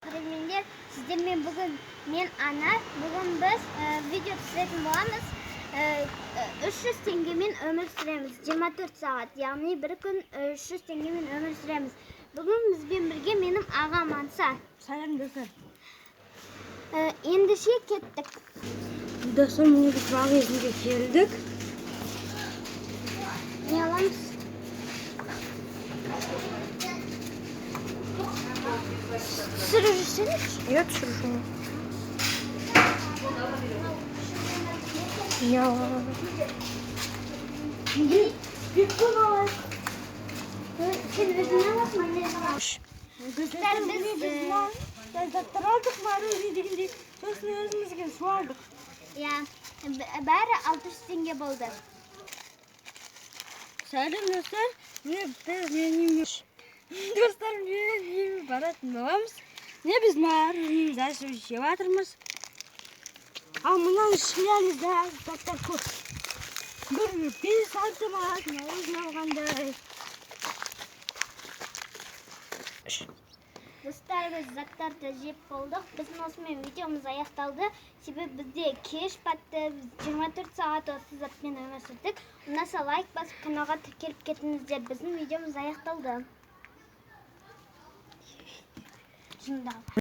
Көрермендер, сіздермен бүгін мен, Анар. Бүгін біз видео түсіретін боламыз. 300 теңгемен өмір сүреміз 24 сағат, яғни бір күн 300 теңгемен өмір сүреміз. Бүгін бізбен бірге менің ағам Ансар. Сәлем, достар. Ендеше кеттік. Достар, міне, біз магазинге келдік. Не аламыз? Түсіріп жүрсеңізші. Иә, түсіріп жүрмін. Не аламыз? Бекон алайық. Сен өзің аласың, мен өзім аламын. Достар, біз Заттар алдық, мороженое дегендей. Сосын өзімізге су алдық. Иә, бәрі 600 теңге болды. Сәлем, достар. Міне, біз менің үйіме, достар, менің үйіме баратын боламыз. Міне, біз мороженое ашып жеп жатырмыз. Ал мынаның ішінде заттар көп. Бір 5-6 мороженое алғандай. Достар, біз заттарды жеп болдық. Біздің осымен видеомыз аяқталды. Себебі бізде кеш батты. Біз 24 сағат осы затпен өмір сүрдік. Ұнаса, лайк басып, каналға тіркеліп кетіңіздер. Біздің видеомыз аяқталды. Жындап.